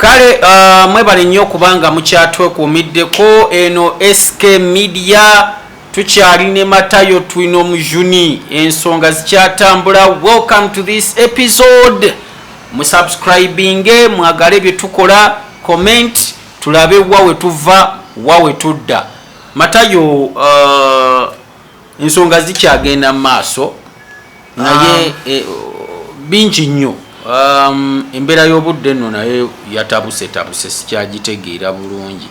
Kale mwebale nnyo okubanga mukyatwekuumiddeko. Eno SK Media, tukyali ne Matayo Twinomujuni, ensonga zikyatambula. Welcome to this episode. Musubscribinge, mwagale bye tukola, comment, tulabe wa we tuva, wa we tudda. Matayo, ensonga zikyagenda mu maaso, naye bingi nnyo. Embeera y'obudde nno naye yatabuse tabuse, sikyagitegeera bulungi.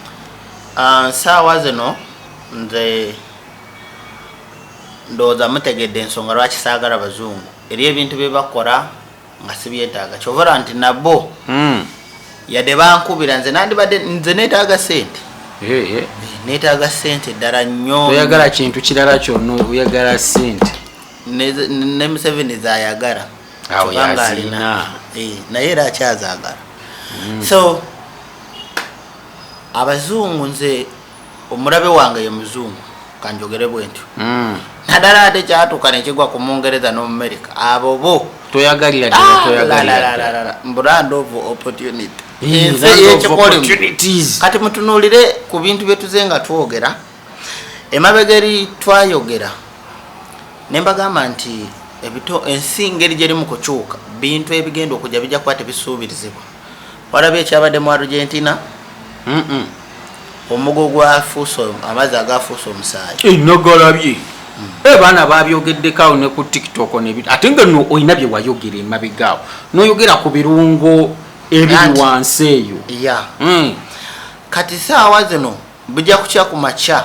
Ah, nsaawa zino nze ndowooza mutegedde ensonga lwaki saagala bazungu. Eri ebintu bye bakola nga sibyetaaga, kyova nti nabo yadde bankubira, nze nandibadde nze neetaaga sente. Neetaaga sente ddala nnyo. Toyagala kintu kirala kyonna, oyagala sente. Ne Museveni zayagala. Awo Kubanga yazirina. Naye era akyazaagala. So abazungu, nze omulabe wange ye muzungu, kanjogere bwe ntyo. Naddala ate kyatuuka nekigwa ku Mungereza n'Omumerika, abo bo Toyagalira ddala, toyagalira ddala. Mbu land of opportunity. Ensi Land of ey'ekikolimu. opportunities. Kati mutunuulire ku bintu bye tuze nga twogera emabega. Eri twayogera ne mbagamba nti ebito ensi ngeri gyeri mu kukyuka, bintu ebigenda okujja bijja kuba tebisuubirizibwa. Walabye ekyabadde mu Argentina? Omugo gwafuuse amazzi agafuuse omusaayi. Nagalabye. Baana babyogeddeko awo ne ku TikTok nebi, ate nga no olina bye wayogera emabega awo, n'oyogera ku birungo ebiri wansi eyo. Ya. Kati saawa zino bijja kukya ku makya,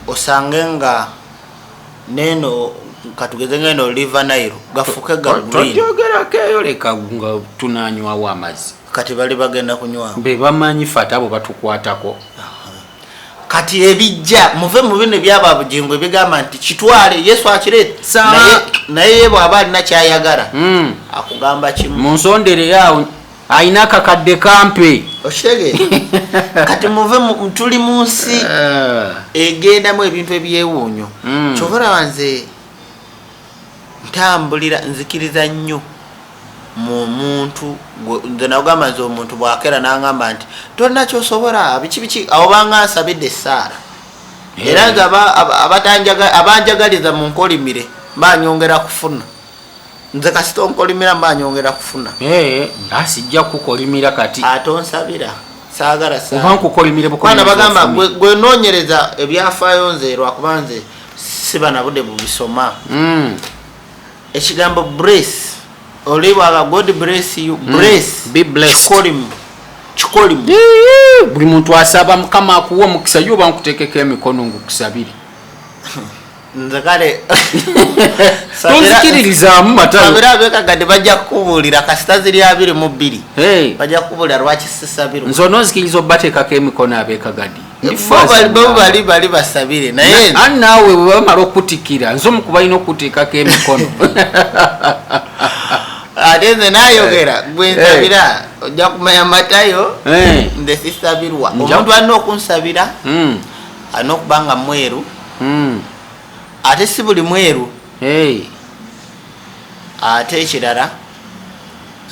osange nga neno, katugeze ngeno River Nile gafuke ga green. Tojyogerako eyo, leka nga tunanywawo amazzi. Kati bali bagenda kunywawo. Be bamanyi fe, ate abo batukwatako. Kati ebijja, muve mu bino ebyaba Bugingo ebigamba nti kitwale Yesu akireeta. Naye ye bw'aba alina kyayagala, akugamba kimu. Mu nsondere awo alina akakadde kampe. Okitegeera? Kati muve tuli mu nsi egendamu ebintu ebyewuunyo. Kyova olaba nze ntambulira, nzikiriza nnyo mu muntu. Nze nagamba, nze omuntu bwakera nangamba nti tolina kyosobola, biki biki, awo banga nsabidde essaala. Era nze abanjagaliza mu nkolimire, mba nyongera kufuna. Nze kasita onkolimira, mba nyongera kufuna. Sijja kukolimira kati. Ate onsabira, saagala Oba saala. nkukolimire Kwana bukolimizi bagamba ofune. gwe noonyereza ebyafaayo. Nze lwakuba nze siba na budde bubisoma. Ekigambo bless, oli bwaga "God bless you", bless, Be blessed. kikolimu, kikolimu. Buli muntu asaba Mukama akuwa omukisa, yo oba nkuteekeko emikono ngukusabire. Nze kale Tonzikiririzaamu, Matayo. Sabira abekagadde, bajja kukubuulira kasita ziri 22. Hey, Bajja kukubuulira lwaki sisabirwa. Nze onoonzikiriza obateekako emikono abekagadi? Bo bali basabire, naye Ani naawe bwe bamala okutikira, nze omu kubalina okuteekako emikono. Ate nze nayogera, gwe nsabira ojja kumanya Matayo. Nze sisabirwa. Omuntu alina okunsabira alina okuba nga mweru, ate si buli mweru. Ate ekirala,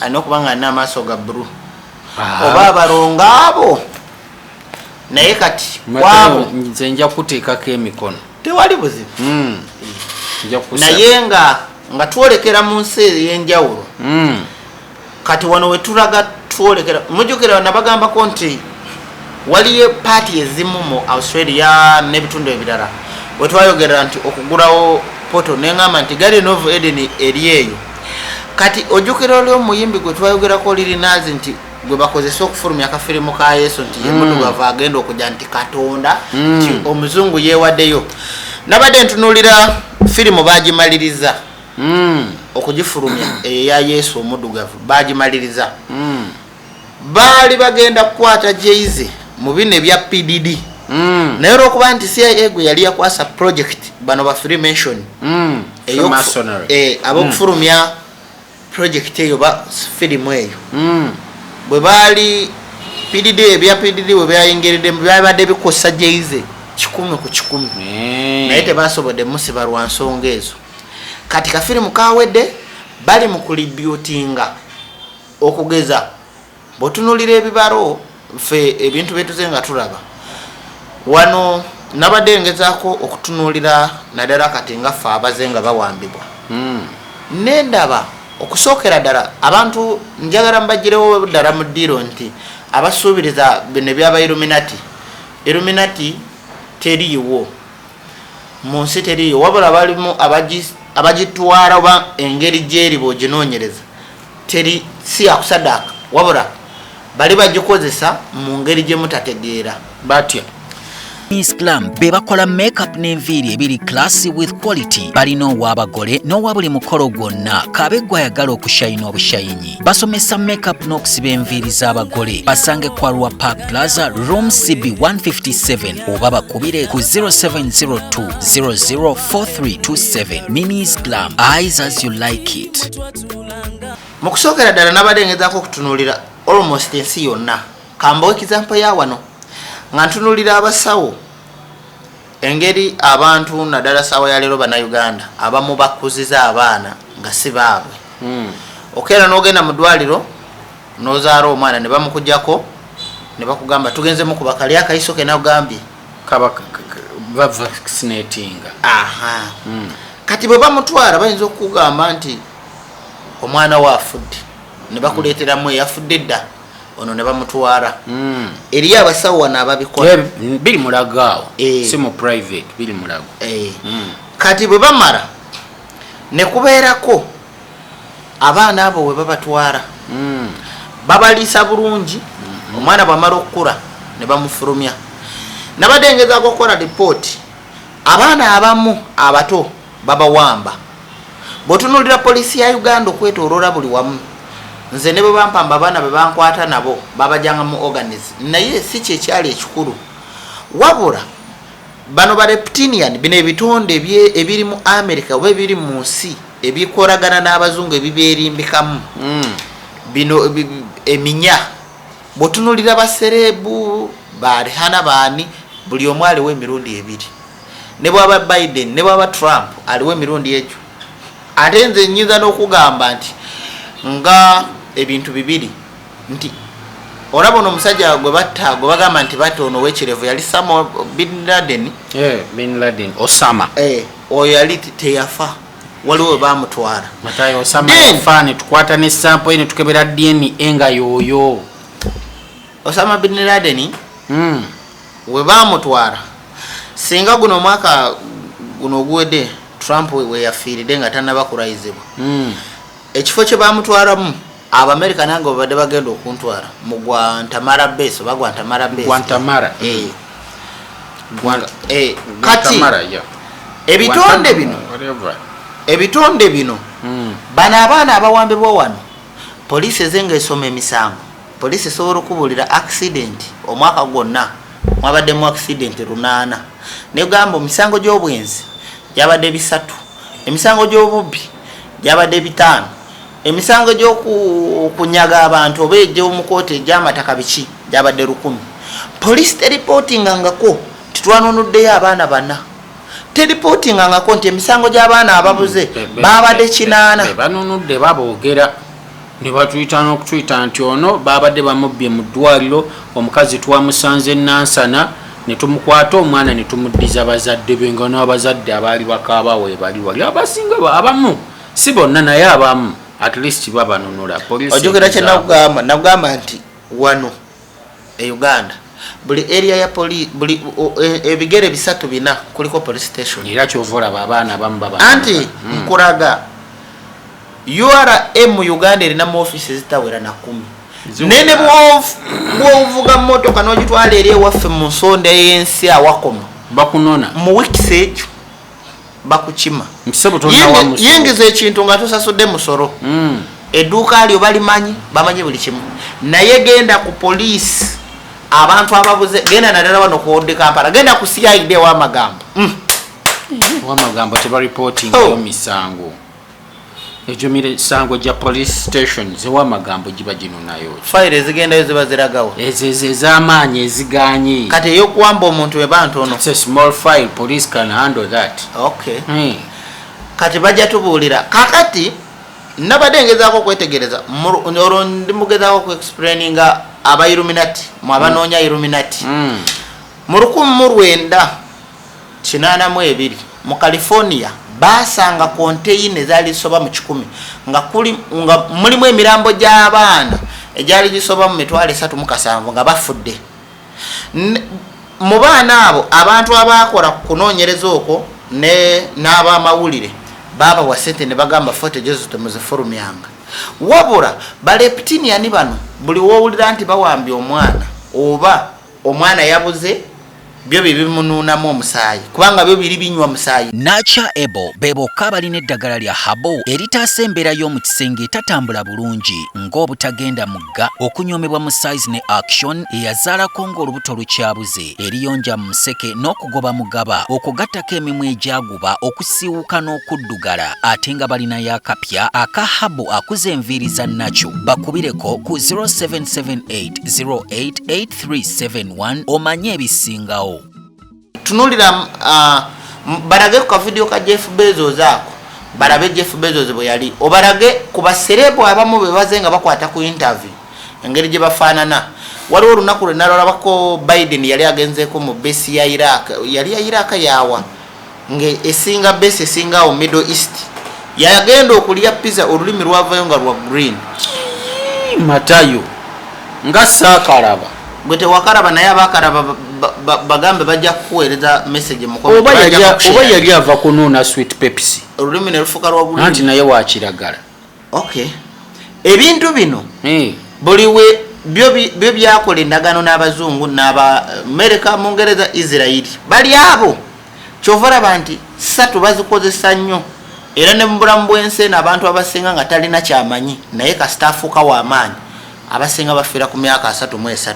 alina okuba nga alina amaaso ga blue oba abalongo abo. Naye kati Matayo, kwabo nze nja kuteekako emikono. Tewali buzibu. Nja kukusabira. Naye nga twolekera mu nsi ey'enjawulo. Kati wano wetulaga twolekera, mujjukira nabagambako nti waliyo paati ezimu mu Australia n'ebitundu ebirala wetwayogerera nti okugulawo portal, neŋamba nti Garden of Eden eri eyo. Kati ojjukira oli omuyimbi gwe twayogerako, Lil Nas, nti gwe bakozesa okufulumya akafirimu ka Yesu, nti ye muddugavu agenda okujja, nti Katonda, nti omuzungu yeewaddeyo. Nabadde ntunuulira firimu, bagimaliriza okugifulumya, eyo eya Yesu omuddugavu bagimaliriza. Baali bagenda kukwata Jay-Z mu bino ebya PDD, naye olwokuba nti CIA gwe yali yakwasa project, bano ba Freemason, Freemasonry. Ab'okufulumya project eyo ba firimu eyo, bwe baali PDD, ebya PDD bwe byayingiridde, byabadde bikosa Jay-Z 100%. Naye tebasobodde musiba lwa nsonga ezo. Kati kafirimu kawedde, bali mu kulibyutinga okugeza. Bw'otunuulira ebibalo, ffe ebintu byetuze nga tulaba wano, nabadde ngezaako okutunuulira naddala kati nga ffe abaze nga bawambibwa, nendaba okusookera ddala abantu njagala mbagirewo ddala mu ddiiro nti abasuubiriza bino ebyaba Illuminati, Illuminati teriiwo mu nsi, teriiyo, wabula balimu abagitwala oba engeri gyeri bwoginoonyereza teri si yakusadaaka, wabula bali bagikozesa mu ngeri gye mutategeera. Batya? Miss Glam be bakola makeup n'enviiri ebiri classy with quality. Balina ow'abagole n'owa buli mukolo gwonna, kabe gwe ayagala okushayina obushayinyi. Basomesa makeup n'okusiba enviiri z'abagole. Basange Kwarua Park Plaza, room CB 157, oba bakubire ku 0702 004327. Minis Glam, eyes as you like it. Mu kusookera ddala nabadde ngezaako okutunuulira almost ensi yonna. Kambawo example ya wano nga ntunuulira abasawo, engeri abantu naddala saawa ya leero Bannayuganda abamu bakuziza abaana nga si baabwe. Okeera n'ogenda mu ddwaliro n'ozaala omwana ne bamukujjako ne bakugamba tugenzemu kuba kali akayiso ke nakugambye. Kaba bavaccinatinga. Aha. Kati bwe bamutwala bayinza okukugamba nti omwana we afudde, ne bakuleeteramu eyafudde edda ono ne bamutwala. Eriyo abasawo wano ababikola. Biri mulago awo. Si mu private, biri mulago. Kati bwe bamala ne kubeerako abaana abo we babatwala, babaliisa bulungi, omwana bwamala okukula ne bamufulumya. Nabadde ngezaako okukola ripooti, abaana abamu abato babawamba. Bw'otunuulira poliisi ya Uganda okwetooloola buli wamu, nze ne bwe bampamba abaana be bankwata nabo babajanga mu organis, naye si kyekyali ekikulu, wabula bano ba reptilian, bino ebitonde ebiri mu America oba ebiri mu nsi ebikolagana n'abazungu ebibeerimbikamu, bino eminya. Bw'otunuulira ba celeb, ba Rihanna, baani, buli omu aliwo emirundi ebiri, ne bwaba Biden ne bwaba Trump aliwo emirundi egyo. Ate nze nyinza n'okugamba nti nga ebintu bibiri, nti olaba ono omusajja gwe batta, gwe bagamba nti batta ono ow'ekirevu, yali Samo bin Laden. Bin Laden, Osama. Oyo yali teyafa, waliwo we bamutwala. Matayo, Osama yafa ne tukwata ne sample ye ne tukebera DNA nga yoyo. Osama bin Laden we bamutwala, singa guno omwaka guno oguwedde Trump we yafiiridde nga tanaba kurayizibwa, ekifo kye bamutwalamu, Abamerika nange babadde bagenda okuntwala mu Guantanamo base oba Guantanamo base. Guantanamo. Kati Guantanamo, yeah. Ebitonde bino, Whatever. Ebitonde bino, bano abaana abawambibwa wano, poliisi ezenga esoma emisango, poliisi esobola okubuulira accident omwaka gwonna mwabaddemu accident 800, negamba emisango gy'obwenzi gyabadde 300, emisango gy'obubbi gyabadde 500, emisango gy'okunyaga abantu oba egyomukooti egy'amataka biki gyabadde 1000. Poliisi teripootingangako nti twanunuddeyo abaana bana, teripootingangako nti emisango gy'abaana ababuze babadde 80. Be banunudde baboogera ne batuyita n'okutuyita nti ono babadde bamubbye mu ddwaliro, omukazi twamusanze Nansana ne tumukwata omwana ne tumuddiza bazadde be, nga n'abazadde abaali bakaaba weebali wali abasinga abamu, si bonna naye abamu at least babanunula. Poliisi Ojjukira kye egezaako. Nakugamba nti wano e Uganda buli area ya buli ebigere bisatu bina kuliko police station. Era kyova olaba abaana abamu baba Anti nkulaga URA mu Uganda erina mu office ezitawera na 10. Ziwera. Nene bw'ovuga motoka n'ogitwala eri ewaffe mu nsonda y'ensi awakoma, bakunona. Mu weeks ekyo bakukima. Nti tonawa musolo. Yingiza ekintu nga tosasudde musolo, edduuka lyo balimanyi, bamanyi buli kimu. Naye genda ku poliisi, abantu ababuze, genda naddala wano ku Old Kampala, genda ku CID ew'amagambo. Wamagambo tebaripootingayo misango egyo, misango gya police stations ewamagambo giba ginonayo. Fayiro ezigendayo ziba ziragawa? Ezo ezo ez'amaanyi eziganye. Kati ey'okuwamba omuntu eba ntono. It's a small file, police can handle that. Okay. Kati bajja tubuulira kakati. Nabadde ngezaako okwetegereza, olwo ndi mugezaako okuexplaininga aba Illuminati, mu abanoonya Illuminati. Mu 1982 mu California basanga konteyina ezaali zisoba mu 100 nga nga mulimu emirambo gy'abaana egyali gisoba mu 307,000 nga bafudde. Mu baana abo, abantu abakola ku kunoonyereza okwo n'abamawulire babawa sente ne bagamba footage ezo temuzifulumyanga. Wabula baleptiniani bano, buli woowulira nti bawambye omwana oba omwana yabuze, byo bye bimunuunamu omusaayi, kubanga byo biri binywa musaayi. Nacha Ebo be bokka abalina eddagala lya herbal eritaasa embeera y'omu kisenge etatambula bulungi, ng'obutagenda mugga, okunyoomebwa mu size ne action, eyazaalako ng'olubuto lukyabuze, eriyonja mu museke n'okugoba mugaba, okugattako emimwa egyaguba, okusiiwuuka n'okuddugala, ate nga balinayo akapya aka herbal akuza enviiri za nakyo. Bakubireko ku 0778 088371 omanye ebisingawo. Tunulira, balage ku kavidiyo ka Jeff Bezos ako, balabe Jeff Bezos bwe yali, obalage ku baserebu abamu be baze nga bakwata ku interview, engeri gye bafaanana. Waliwo olunaku lwe nalabako Biden yali agenzeeko mu base ya Iraq, yali ya Iraq yawa nga esinga base esinga awo Middle East, yagenda okulya pizza, olulimi lwavayo nga lwa green. Matayo, nga saakalaba. Gwe tewakalaba, naye abakalaba bagambe bajja kukuweereza message mukono. Oba bajja oba yali ava kunuuna sweet Pepsi. Olulimi ne lufuuka lwa green. Anti naye wakiragala. Okay, ebintu bino buli we byo byakola endagaano n'abazungu n'aba Amerika, Mungereza, Isirairi, bali abo. Kyova olaba nti satu bazikozesa nnyo, era ne mu bulamu bw'ensi eno abantu abasinga nga talina kyamanyi, naye kasita afuuka w'amaanyi, abasinga bafiira ku myaka 33.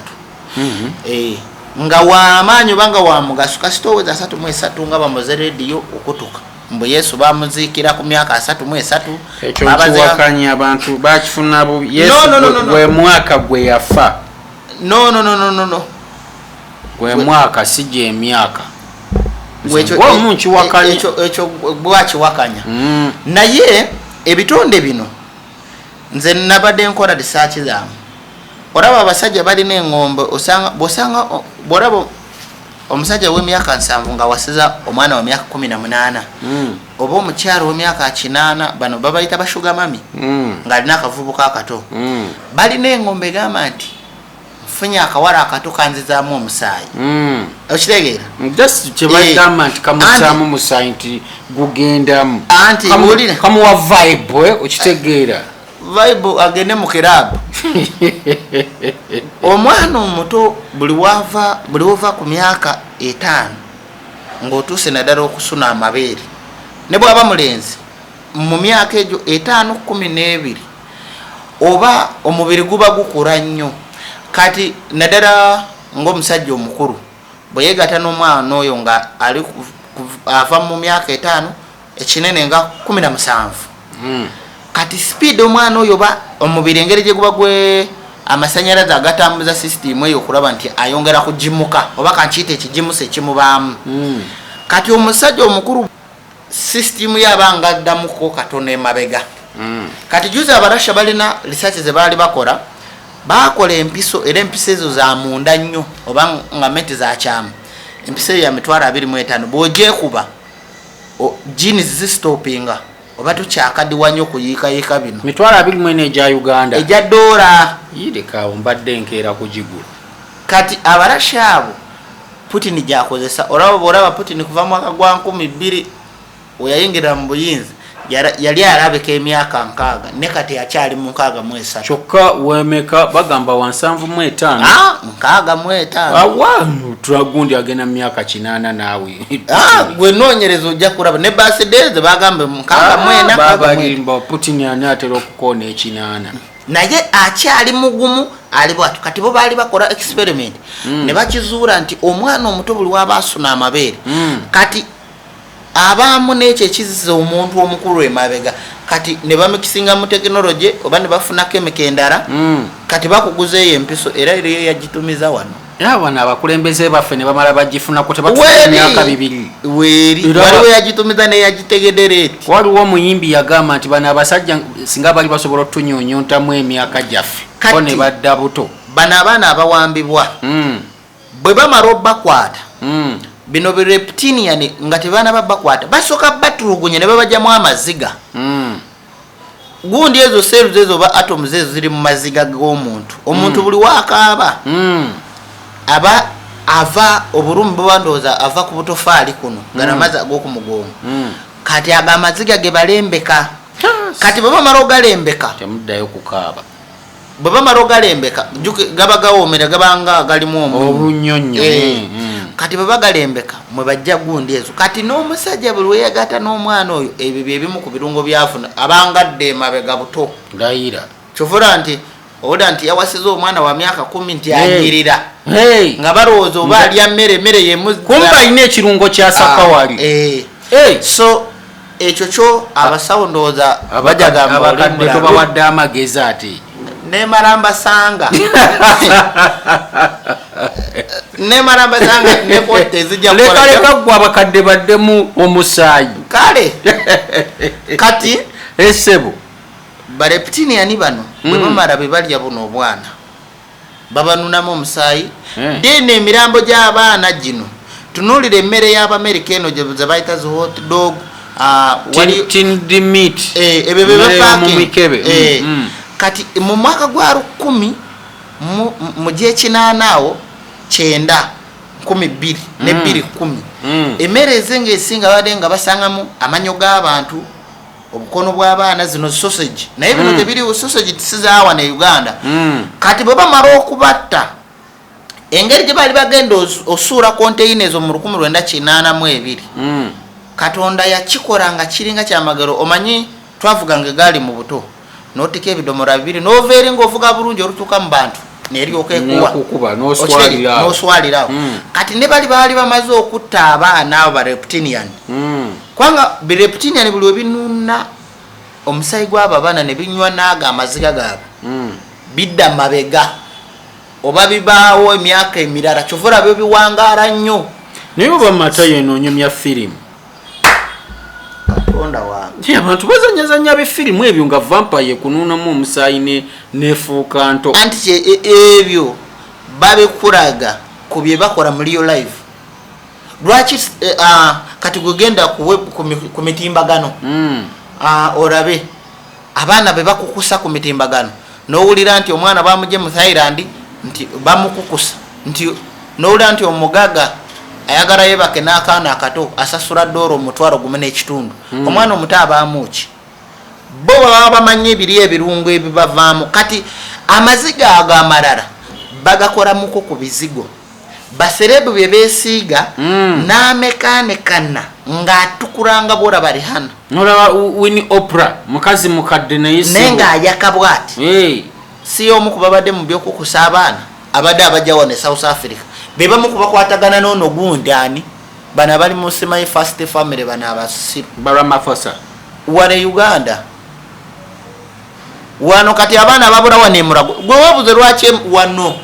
Eh, nga w'amaanyi oba nga wa mugaso, kasita oweza 33 nga bamuze rediyo okutuka mbu Yesu bamuziikira ku myaka 33. Ekyo nkiwakanya, abantu bakifuna bubi. Yesu No, no, no, no, no. gwe mwaka gwe yafa. No, no, no, no, no, no. Gwe mwaka, si gyemyaka. Gwe Omu nkiwakanya. Ekyo bwakiwakanya. Naye ebitonde bino, nze nabadde nkola research zamu, olaba abasajja balina eŋŋombe, osanga bwosanga bwolaba omusajja w'emyaka 70 nga wasiza omwana wa myaka 18, oba omukyalo w'emyaka 80, bano babayita ba sugar mummy, ng'alina akavubuka akato, balina eŋŋombe egamba nti nfunye akawala akato kanzizaamu omusaayi. Okitegeera? Just kyebagamba nti kamusaamu musaayi, nti gugendamu. Anti wulira. Kamuwa vibe, eh, okitegeera? Vibe, agende mu kiraabu. Omwana omuto buli wava, buli wova ku myaka 5 ng'otuuse naddala okusuna amabeere, ne bwaba mulenzi mu myaka egyo 5, 12, oba omubiri guba gukula nnyo. Kati naddala ng'omusajja omukulu bwe yeegatta n'omwana oyo nga ali ava mu myaka 5, ekinene nga 17, kati speed omwana oyo ba omubiri engeri gye guba gwe amasanyalaze agatambuza sisitimu eyo okulaba nti ayongera kugimuka, oba kankiyita ekigimusa ekimubaamu. Kati omusajja omukulu sisitimu ye aba nga addamuko katono emabega. Kati juzi Abarasha balina research ze baali bakola, bakola empiso, era empiso ezo za munda nnyo, oba nga menti zakyamu. Empiso eyo ya 25,000, bw'ogyekuba genes zistopinga, oba tukyakadiwa nnyo okuyiikayiika bino. 24,000 egya Uganda? Egya dola. Yirekawo, mbadde nkeera kugigula. Kati Abarasha abo Putin gyakozesa, olaba bwolaba Putin kuva mwaka gwa 2000 weyayingirira mu buyinza, yali alabika emyaka 60, ne kati akyali mu 63. Kyokka wemeka? Bagamba wa 75. Ah, 65. Awa tulagundi agenda mu myaka 80 naawe. Ah, gwe noonyereza ojja kulaba ne birthday ze bagambe 64, 64. Babalimba, Putin ani atera okukoona 80? Naye akyali mugumu, ali bwatyo. Kati bo baali bakola experiment ne bakizuula nti omwana omuto buli waba asuna amabeere, kati abaamu n'ekyo ekizza omuntu omukulu emabega. Kati ne bamikisinga mu tekinologi oba ne bafunako emika endala. Kati bakuguza eyo empiso, era eriyo yagitumiza wano. Era wano abakulembeze baffe ne bamala bagifunako, tebatuuka Weeri. emyaka 2. Weeri waliwo yagitumiza neyagitegedde rate. Waliwo omuyimbi yagamba nti bano abasajja singa bali basobola otunyunyuntamu emyaka gyaffe ko ne badda buto. Bano abaana abawambibwa, bwe bamala obbakwata, bino bireptinian nga tebaana babakwata, basooka batulugunya ne babajjamu amaziga. Gundi ezo cells ezo oba atoms ezo ziri mu maziga g'omuntu. Omuntu buli wakaaba, aba ava obulumi buba ndowooza ava ku butofaali kuno gano amazzi ag'okumugongo. Kati ago amaziga ge balembeka. Kati bwe bamala ogalembeka, Temuddayo kukaaba. Bwe bamala ogalembeka, gaba gawoomera, gabanga agalimu omunnyo. Obunyonyo. Eh. Kati bwe bagalembeka mwe bajja gundi ezo. Kati n'omusajja buli weyagatta n'omwana oyo, ebyo byebimu ku birungo byafuna, abanga adda emabega buto. Ndayira. Kyovula nti owulira nti yawasiza omwana wa myaka 10 nti anyirira, Hey. nga balowooza oba alya mmere, emmere yemu. Kumba alina ekirungo kya sakawali. Eh. Hey. So ekyo kyo abasawo ndowooza bajagamba oli Abakadde mulalu. tobawadde amagezi ate. Nemala mbasanga, nemala mbasanga nekote ezijja Leka kukola. leka gwe, abakadde baddemu omusaayi. Kale kati Esebo. Bareptiniani bano bwe bamala bwe balya buno obwana, babanunamu omusaayi. Then emirambo gy'abaana gino, tunuulira emmere y'Abamerika eno gye ze bayita zi hot dog, Tinned meat. Eh, ebyo bye Emmere y'omu bapacking. mikebe. Eh, kati mu mwaka gwa lukumi mu gyekinaana awo kyenda nkumi bbiri ne 2010, emmere ezenga esinga babadde nga basangamu amanyo g'abantu, obukono bw'abaana, zino sausage. Naye bino tebiriwo, sausage tisizaawa ne Uganda. Kati bwe bamala okubatta, engeri gye baali bagenda osuula konteyina ezo mu 1982, Katonda yakikola nga kiringa kyamagero. Omanyi twavuganga egaali mu buto, notika ebidomola bibiri, nova eri ngaovuga bulungi, olutuuka mu bantu neryoka ekuwa. Nekukuba, n'oswalira awo. Noswalira awo. Kati ne bali baali bamaze okutta abaana abo bareptinian, kubanga bireptinian buli webinuuna omusayi gw'abo abaana ne binywa naago amaziga gaabwe, bidda mabega oba bibaawo emyaka emirala. Kyova olaba biwangaala nnyo. Naye oba Matayo eno onyumya firimu. Katonda wange. Nti abantu bazanyazanya bifirimu ebyo nga vampire ekunuunamu omusaayi nefuuka nto. Anti ebyo babikulaga ku bye bakola mu real life. Lwaki kati gwegenda ku mitimbagano, olabe abaana be bakukusa ku mitimbagano, nowulira nti omwana bamugye mu Thailand nti bamukukusa, nti nowulira nti omugaga ayagala yebake n'akaana akato, asasula dola 1500. Omwana omuto abaamuki? Bo baba bamanyi ebiri ebirungo ebibavaamu. Kati amaziga ago amalala bagakoramuko ku bizigo baserebu bye beesiiga, n'amekanekana ng'atukulanga bwolaba Rihana. Nolaba Winnie Oprah, mukazi mukadde naye naye sebo. Ng'ayaka bwati. Hey. Si omu ku babadde mu byokukusa abaana abadde abajja wano e South Africa, be bamu ku bakwatagana n'ono gundi ani, bano abali mu simanyi first family, bano abasiru. Ba Ramaphosa. Wano e Uganda wano kati abaana babula wano emulago. Gwe webuze lwaki wano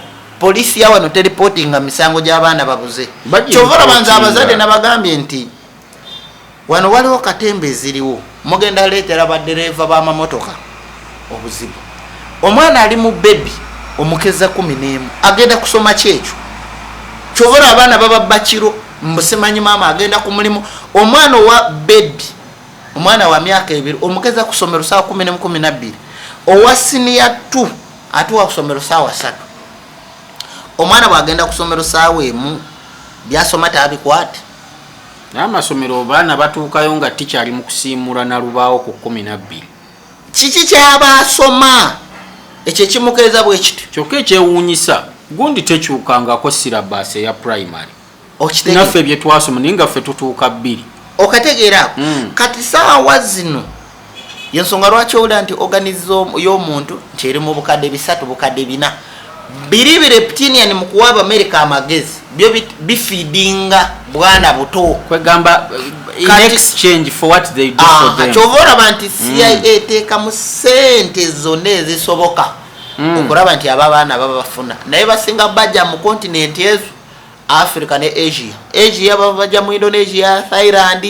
poliisi ya wano teripootinga misango gy'abaana babuze. Bajja Kyova olaba nze reportinga. abazadde nabagambye nti wano waliwo katemba eziriwo, mugenda leetera badereeva b'amamotoka obuzibu. Omwana ali mu baby omukeza 11 agenda kusoma kyekyo. Kyova olaba abaana baba bakiro mbusimanyi maama agenda ku mulimu. Omwana owa baby, omwana wa myaka 2, omukeza kusomero saawa 11, 12. Owa senior 2 atuwa kusomero saawa 3. Omwana bwagenda kusomero saawa 1, byasoma tabikwate. Naye amasomero baana batuukayo nga tikyali mu kusiimula na lubaawo ku 12. Kiki kyaba asoma ekyo ekimukeeza bwe kityo? Kyokka ekyewuunyisa, gundi tekyukangako syllabus eya primary. Okitegeera? Naffe bye twasoma, naye nga ffe tutuuka 2. Okategeera ako? Kati saawa zino yensonga lwaki owulira nti organism y'omuntu nti eri mu bukadde 300, bukadde 4 biri bireptinian mu kuwa Abamerika amagezi byo bifeedinga bwana buto. Kwegamba in exchange for what they do for them. Kyova olaba nti CIA eteekamu sente zonna ezisoboka okulaba nti abo abaana babafuna, naye basinga bajja mu continent ezo. Africa ne Asia. Asia baba bajja mu Indonesia, Thailand,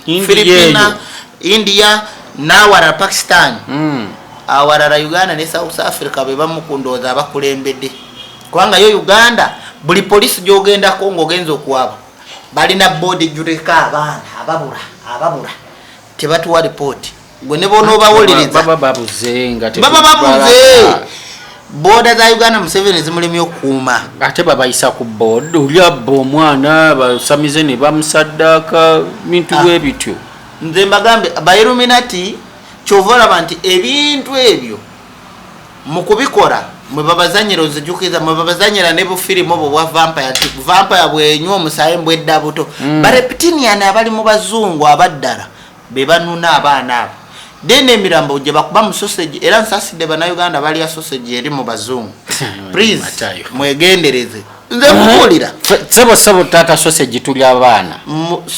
India. Philippina, India n'awalala, Pakistan. Awalala Uganda ne South Africa be bamu ku ndowooza abakulembedde, kubanga yo Uganda buli polisi gy'ogendako ng'ogenza okuwaba balina boodi ejjuleko abaana ababula ababula, tebatuwa ripooti. Gwe ne bonoobawuliriza Baba babuze nga baba babuze. Border za Uganda Museveni zimulemye okukuuma. Ate babayisa ku border, oli abba omwana, basamize ne bamusaddaaka, bintu bwe bityo. Nze mbagambe, ba Illuminati, kyova olaba nti ebintu ebyo mu kubikola mwe babazanyira, ozijukiza mwe babazanyira ne bufirimu obwo bwa vampire, nti vampire bwenywa omusaayi mbwedda buto. Ba reptilian abali mu bazungu abaddala be banuna abaana abo, then emirambo gye bakuba mu sausage. Era nsasidde Bannayuganda balya sausage eri mu bazungu. Please, Matayo. mwegendereze, nze nkubuulira. Sebo, sebo, taata, sausage tuli abaana.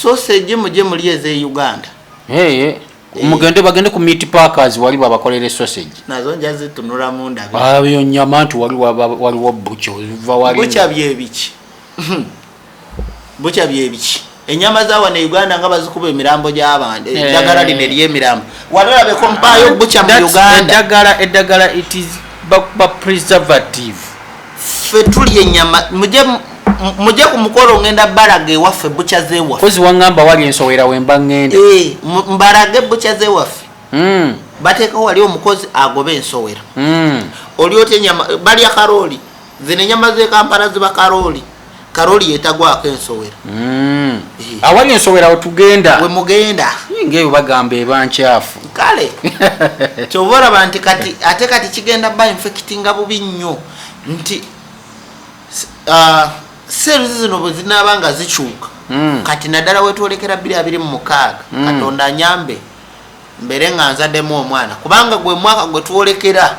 Sausage mujye muli ez'e Uganda. Hey, mugende, bagende ku meat packers, wali babakolere sausage. Nazo nja zitunulamu ndabe. Ayo nyama nti waliwo butcher ova wali. Butcher byebiki? Butcher byebiki? Enyama za wano e Uganda nga bazikuba emirambo gy'abantu. Eddagala lino ery'emirambo walolabeko mpaayo butcher mu Uganda? Eddagala it is ba preservative. Ffe tulya ennyama. Mujje ku mukolo, ngenda balaga ewaffe butcher z'ewaffe. Kozi waŋŋamba wali ensowera wemba ŋŋenda. Eh, mbalage butcher z'ewaffe. Bateekawo wali omukozi agoba ensowera. Oli otya enyama balya karooli. Zino enyama z'e Kampala ziba karooli, karooli yetagwako ensowera. Awali ensowera wetugenda. We mugenda. Ngaeyo bagamba eba nkyafu. Kale kyova olaba nti kati ate kati kigenda ba infectinga bubi nnyo nti cells zino bwe zinaaba nga zikyuka. Kati naddala wetwolekera 2026, Katonda anyambe mbere nga nzaddemu omwana, kubanga gwe mwaka gwe twolekera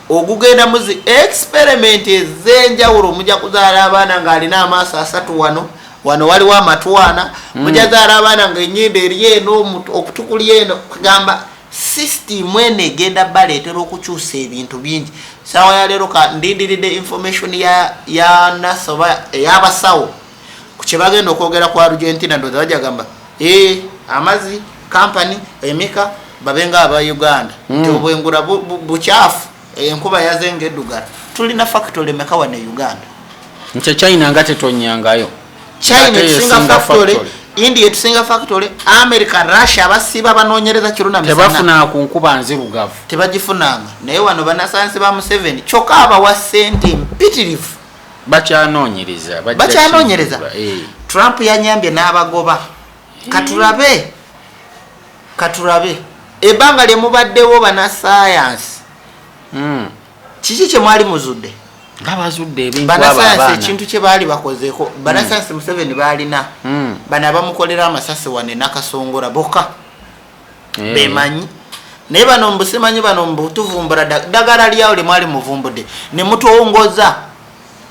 ogugenda mu zi experiment ez'enjawulo. Mujja kuzaala abaana ng'alina amaaso asatu, wano wano waliwo amatwana. Mujja zaala abaana ng'ennyindo eri eno, okutu kuli eno. Kugamba system eno egenda baleetera okukyusa ebintu bingi. Saawa ya leero ka ndindiridde information ya nasa oba ey'abasawo ku kye bagenda okwogera ku Argentina. Ndowooza bajja gamba, "Eh, amazzi company emeka babe nga aba Uganda nti obwengula bukyafu, enkuba yazenga eddugala." Tulina factory emeka wano e Uganda? Nkya China nga tetonyangayo. China Ate etusinga yesinga factory, factory. India etusinga factory, America, Russia abasiiba banoonyereza kiro na misana. Tebafuna ku nkuba nzirugavu. Tebagifunanga. Naye wano banasayansi ba Museveni kyokka abawa sente mpitirivu. Bakyanoonyereza, bajja Bakyanoonyereza. kizuula, eh. Trump yanyambye n'abagoba. Katulabe, katulabe ebbanga lye mubaddewo banasayansi, kiki kye mwali muzudde? Nga bazudde ebintu abo Banasayansi abaana. ekintu kye baali bakozeeko, banasayansi Museveni baalina bano abamukolera amasasi wane Nakasongola bokka bemanyi. Naye bano mbusimanyi, bano mbutuvumbula ddagala lyawo lye mwali muvumbudde ne mutongoza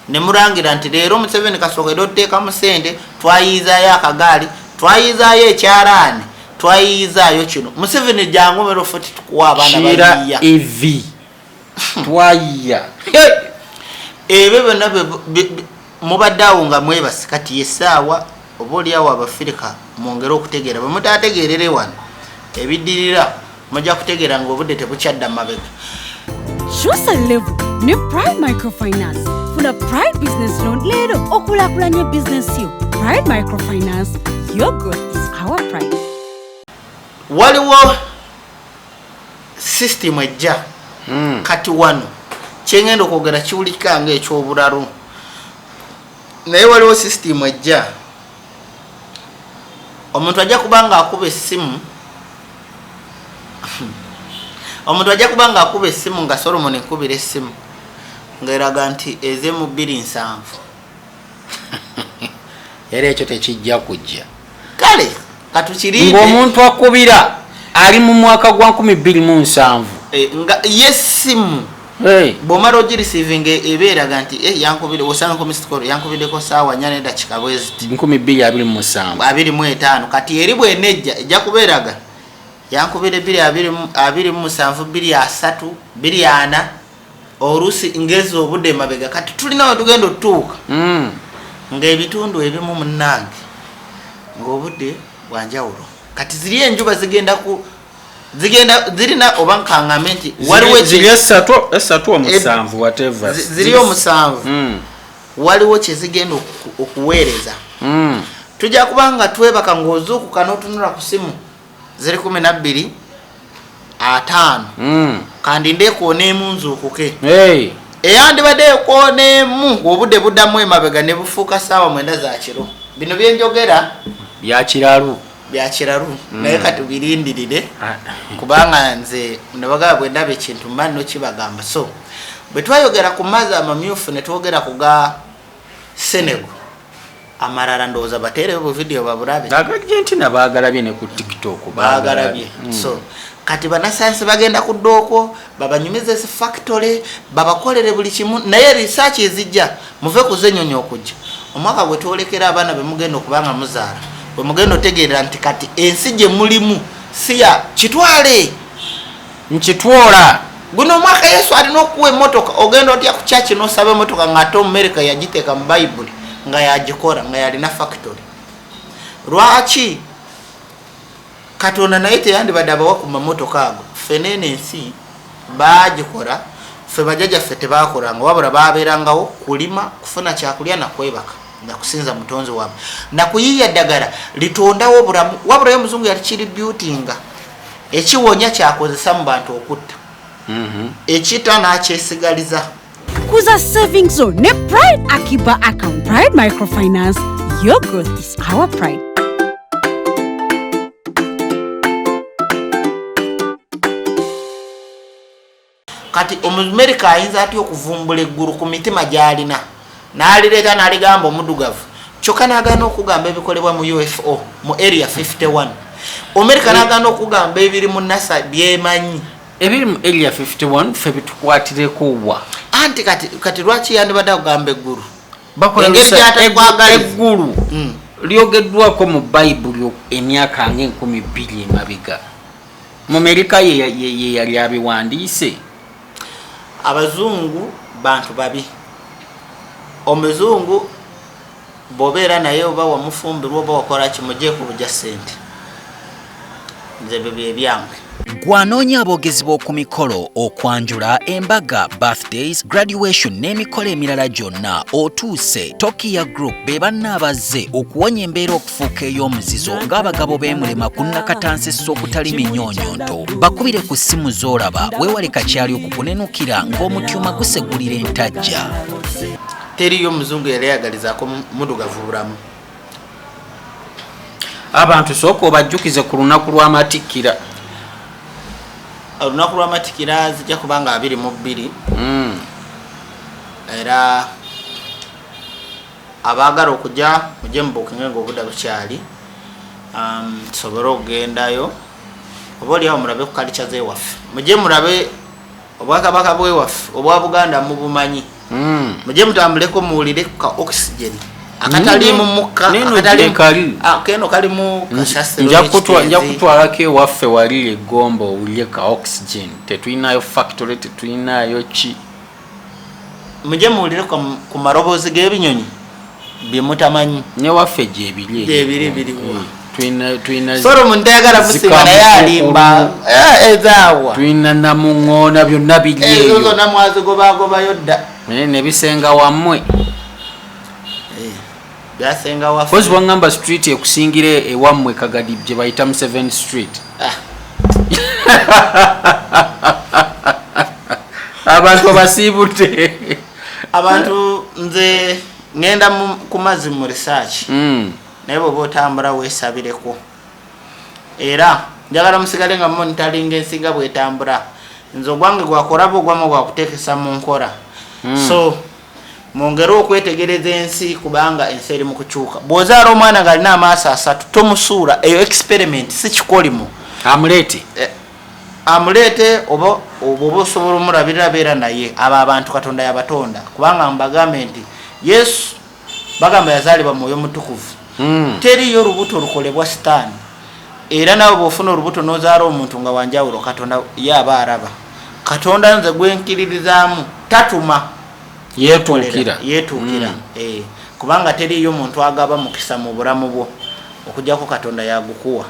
ne mulangira nti leero Museveni kasookedde otuteekamu sente, twayiizaayo akagaali, twayiizaayo ekyalaani, twayiizaayo kino. Museveni jangu mero ffe tukuwa abaana Kiira bayiiya. Ev twayiya. Ebyo byonna mubadde awo nga mwebase. Kati yessaawa oba oliawo Abafirika mwongere okutegeera. Bwe mutategeerere wano, ebiddirira mujja kutegeera nga obudde tebukyadda mabega. Kyusa level ne Pride Microfinance. Funa Pride Business Loan leero okulaakulanya bizinesi yo. Pride Microfinance, your growth is our pride. Waliwo system ejja. Kati wano kyengenda okwogera kiwulika nga ekyobulalu, naye waliwo system ejja. Omuntu ajja kuba nga akuba essimu, omuntu ajja kuba nga akuba essimu nga Solomon ekubira essimu ng'eraga nti ezemu 27. Era ekyo tekijja kujja. Kale katukirinde. Ng'omuntu akubira ali mu mwaka gwa 2070. Eh, nga yessimu bw'omala ogireceivinga eba eraga nti yankubire, osangako missed call, yankubiddeko saawa 4 nedakika bweziti. 2027. 25. Kati eri bwenejja ejja kubeeraga yankubire 2 27, 2 30, 2 40. Oluusi ngeza obudde emabega, kati tulina wetugenda otutuuka ng'ebitundu ebimu munnange ng'obudde bwanjawulo. Kati ziri enjuba zigenda ku zigenda zirina, oba nkaŋŋambe nti waliwo ziri esatu omusanvu, whatever. Ziri 7. Waliwo kyezigenda okuweereza. Tujja kuba nga twebaka, ng'ozuukuka n'otunula ku simu ziri 12:50. Kandi ndeekoona emu nzuukuke. Hey. Eyandibadde ekoona emu, ng'obudde buddamu emabega ne bufuuka saawa 9 za kiro. Bino byenjogera Byakiralu. Byakiralu, naye kati birindirire, kubanga nze nabagamba bwe ndaba ekintu mba nno kibagamba. So bwe twayogera ku mazzi amamyufu ne twogera ku ga Senegal amalala, ndowooza bateereyo buvidiyo babulabe. Agargentina baagalabye ne ku TikTok. Baagalabye. So kati banasayansi bagenda kudda okwo babanyumize zi factory, babakolere buli kimu, naye research ezijja muve ku zenyonyi okujja. Omwaka gwe twolekera, abaana be mugenda okuba nga muzaala, bwe mugenda otegeerera nti kati ensi gye mulimu si ya kitwale. Nkitwola. Guno omwaka Yesu alina okuwa emotoka. Ogenda otya ku kyaki nosaba emotoka ngaate Omumerika yagiteeka mu Bayibuli nga yagikola, nga yalina factory? Lwaki Katonda naye teyandibadde abawa ku mamotoka ago? Ffeneeno ensi bagikola, ffe bajjajaffe tebakolanga, wabula babeerangawo kulima, kufuna kyakulya, nakwebaka, nakusinza mutonzi waabwe, nakuyiiya ddagala litondawo obulamu. Wabula ye omuzungu yali kiributinga ekiwonya kyakozesa mu bantu okutta, ekita n'akyesigaliza. Kuza savings zone ne Pride Akiba account. Pride Microfinance, your growth is our pride. Kati Omumerika ayinza atya okuvumbula eggulu ku mitima gy'alina n'alireeta n'aligamba omuddugavu, kyokka n'agaana okugamba ebikolebwa mu UFO mu Area 51? Omerika n'agaana okugamba ebiri mu NASA byemanyi. Ebiri mu Area 51 ffe bitukwatireko wa? Anti kati lwaki yandibadde akugamba eggulu? Bakola Engeri gy'atakwagaliza. Eggulu lyogeddwako mu Bayibuli emyaka nga 2000 emabega. Mu Merika ye yali abiwandiise. Abazungu bantu babi. Omuzungu bw'obeera naye, oba wamufumbirwa oba wakola kimugyeko bujja ssente, nze ebyo bye byange. Gwanoonya aboogezi b'oku mikolo, okwanjula, embaga, birthdays, graduation n'emikolo emirala gyonna, otuuse. Tokia Group be banna abazze okuwonya embeera okufuuka ey'omuzizo ng'abagabo beemulema ku nnakatansessa okutali minyonyonto. Bakubire ku ssimu z'olaba, weewale kakyali okukunenukira ng'omutyuma gusegulira entajja. Teriyo omuzungu yali ayagalizaako muddugavu bulamu. Abantu sooka obajjukize ku lunaku lw'amatikkira. Olunaku lw'amatikira zijja kuba nga 22. Era abaagala okujja mujje mubuukinge nga obudde bukyali, tusobole okugendayo, oba oliawo mulabe ku kalica zewaffe, mujje mulabe obwakabaka bwewaffe obwa Buganda mubumanyi. Mujje mutambuleko muwulire ka oxygen akataliimu mukka. Neno akataliimu- gye kali. Ah, keno kalimu kasasiro. Nja n'ekitenzi. Kutwalako ewaffe wali egomba owulire ka oxygen. Tetulinayo factory, tetulinayo ki. Mujje muwulire ku maloboozi g'ebinyonyi bye mutamanyi. Newaffe gyebiri. Gyebiri, biriwa? Tulina Solomon tayagala musiima naye alimba. Eh, ezaawa? Tulina namuŋoona, byonna biri Ezo eyo. zonna mwazigobagobayo dda. Naye nebisenga wammwe. Eh, byasenga waffe. Kozi waŋŋamba street ekusingira ewammwe Kagadi gye bayita mu 7 Street. Ah. Abantu abasiibudde. Abantu nze ngenda ku mazzi mu research, naye bweoba otambula weesabireko. Era njagala musigale nga monitoringa ensi nga bwetambula. Nze ogwange gwakolaba, ogwamwe gwakuteekesa mu nkola. So mwongere okwetegereza ensi, kubanga ensi eri mu kukyuka. Bw'ozaala omwana ng'alina amaaso asatu, tomusuula. Eyo experiment, si kikolimo. Amuleete. Eh, amuleete, oba oba osobola omulabirira, beera naye. Abo abantu Katonda yabatonda, kubanga mbagambe nti Yesu bagamba yazaalibwa Mwoyo Mutukuvu. Teriyo lubuto lukolebwa Sitaani. Era nawe bwofuna olubuto nozaala omuntu nga wanjawulo, Katonda ye aba araba. Katonda nze gwenkiririzaamu. Tatuma. Yetuukira. Yetuukira. Kubanga teriiyo muntu agaba mukisa mu bulamu bwo okujjako Katonda yagukuwa.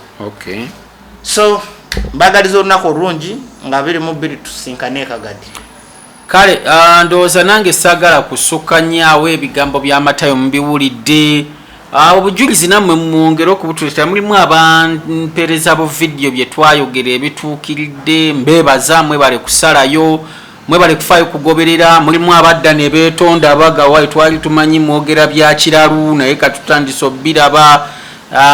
So mbagaliza olunaku olungi, nga 22 tusinkane ekagadi. Kale, ndowooza nange saagala kusukka nnyawo. Ebigambo bya Matayo mubiwulidde. Obujulizi nammwe mwongere okubutuleetera. Mulimu abampeereza bu vidiyo bye twayogera ebituukiridde. Mbeebaza, mwebale kusalayo, mwebale kufaayo kugoberera. Mulimu abadda ne beetonda, bagawa twali tumanyi mwogera bya kiralu, naye katutandise obbiraba.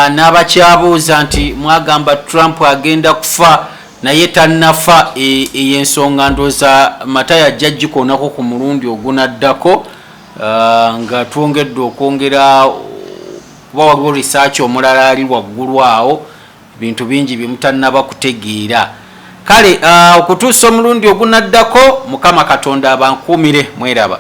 N'abakyabuuza nti mwagamba Trump agenda kufa naye tannafa. Eyo ensonga ndowooza Matayo ajja gikoonako ku mulundi ogunaddako, nga twongedde okwongera, kuba waliwo research omulala ali waggulu awo, bintu bingi byemutannaba kutegeera. Kale, okutuusa omulundi ogunaddako, Mukama Katonda abankuumire. Mweraba.